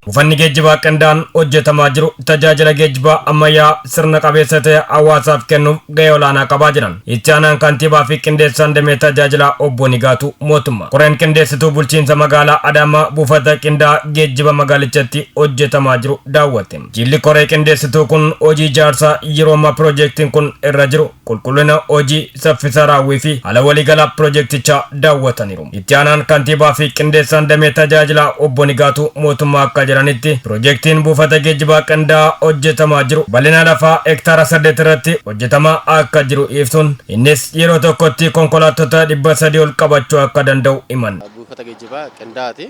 Buufanni geejjibaa qindaa'aan hojjetamaa jiru tajaajila geejjibaa ammayyaa sirna qabeessa ta'e hawaasaaf kennuuf gahee olaanaa qabaa jiran. Itti aanaan kantiibaa fi qindeessaan damee tajaajilaa Obbo Nigaatu Mootummaa. Koreen qindeessituu bulchiinsa magaalaa Adaamaa buufata qindaa'aa geejjiba magaalichatti hojjetamaa jiru daawwate. Jilli koree qindeessituu kun hojii ijaarsaa yeroo ammaa piroojeektiin kun irra jiru, qulqullina hojii, saffisa raawwii fi haala waliigalaa piroojeektichaa daawwataniiru. Itti aanaan kantiibaa fi qindeessaan damee tajaajilaa Obbo Nigaatuu Mootummaa akka jedhanitti, piroojeektiin buufata geejjibaa qindaa'aa hojjetamaa jiru bal'ina lafaa hektaara 8 irratti hojjetamaa akka jiru ibsuun, innis yeroo tokkotti konkolaattota 300 ol qabachuu akka danda'u himan. Buufata geejjibaa qindaa'aati.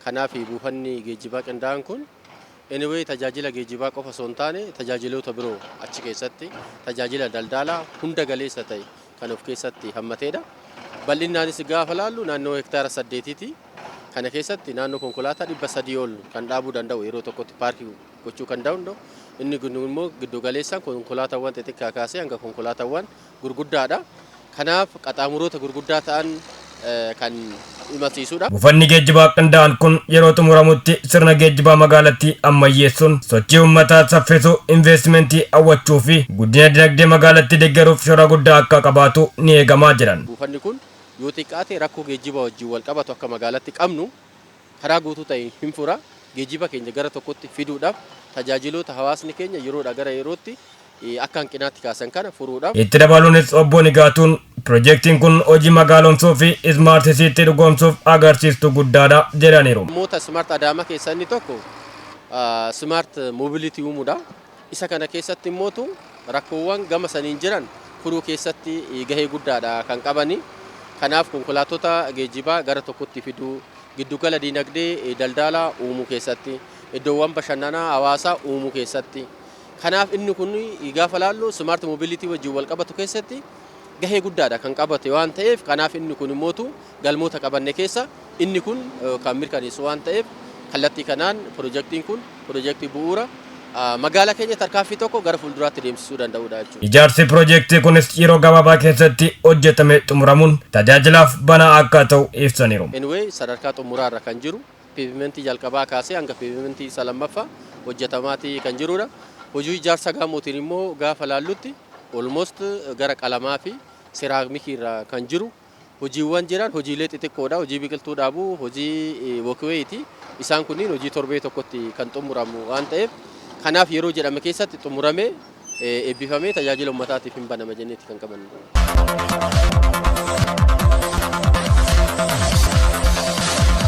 Kanaaf buufanni geejjibaa qindaa'aan kun anyway tajaajila geejjibaa qofa osoo hin taane, tajaajiloota biroo achi keessatti tajaajila daldalaa hunda galeessa ta'e kan of keessatti hammateedha. Bal'innaanis gaafa laallu naannoo hektaara 8ti. Kana keessatti naannoo konkolaataa 300 ol kan dhaabuu danda'u, yeroo tokkotti paarkii gochuu kan danda'u. Inni kun immoo giddu galeessaan konkolaataawwan xixiqqaa kaasee hanga konkolaataawwan gurguddaadha. Kanaaf qaxaamuroota gurguddaa ta'an kan imalsiisudha. Buufanni geejjibaa qindaa'aan kun yeroo xumuramutti sirna geejjibaa magaalattii ammayyeessuun sochii uummataa saffisuu, investimentii hawwachuu fi guddina dinagdee magaalattii deeggaruuf shoora guddaa akka qabaatu ni eegamaa jiran. Buufanni kun yoo xiqqaate rakkoo geejjiba wajjin wal qabatu akka magaalatti qabnu karaa guutuu ta'e hin fura. Geejjiba keenya gara tokkotti fiduudhaaf, tajaajiloota hawaasni keenya yeroodhaa gara yerootti akka hanqinaatti kaasan kana furuudhaaf. Itti dabaluunis Obbo Nigaatuun piroojeektiin kun hojii magaalomsuu fi smart city dhugoomsuuf agarsiistuu guddaadha jedhaniiru. Dhimmoota Smart Adaamaa keessaa inni tokko smart mobility uumuudha. Isa kana keessatti immootu rakkoowwan gama saniin jiran furuu keessatti gahee guddaadha kan qabani. Kanaaf konkolaattota geejjibaa gara tokkotti fiduu, giddugala diinagdee daldalaa uumuu keessatti, iddoowwan bashannanaa hawaasaa uumuu keessatti. Kanaaf inni kun gaafa laallu smart mobility wajjin wal qabatu keessatti gahee guddaadha kan qabate waan ta'eef, kanaaf inni kun immootu galmoota qabanne keessa inni kun kan mirkaneessu waan ta'eef, kallattii kanaan piroojeektiin kun piroojeektii bu'uura magaalaa keenya tarkaanfii tokko gara fuulduraatti deemsisuu danda'udha jechuudha. Ijaarsi piroojeektii kunis yeroo gabaabaa keessatti hojjetame xumuramuun tajaajilaaf banaa akka ta'u ibsaniiru. Anyway, sadarkaa xumuraarra kan jiru, pavementii jalqabaa kaasee hanga pavementii isa lammaffaa hojjetamaatii kan jirudha. Hojii ijaarsa gamootiin immoo gaafa laallutti almost gara qalamaa fi seeraamikii irra kan jiru. Hojiiwwan jiran hojiilee xixiqqoodha. Hojii biqiltuu dhaabuu, hojii walkwayti. Isaan kunniin hojii torbee tokkotti kan xumuramu waan ta'eef, kanaaf yeroo jedhame keessatti xumuramee eebbifamee tajaajila uummataatiif hin banama jenneeti kan qabannu.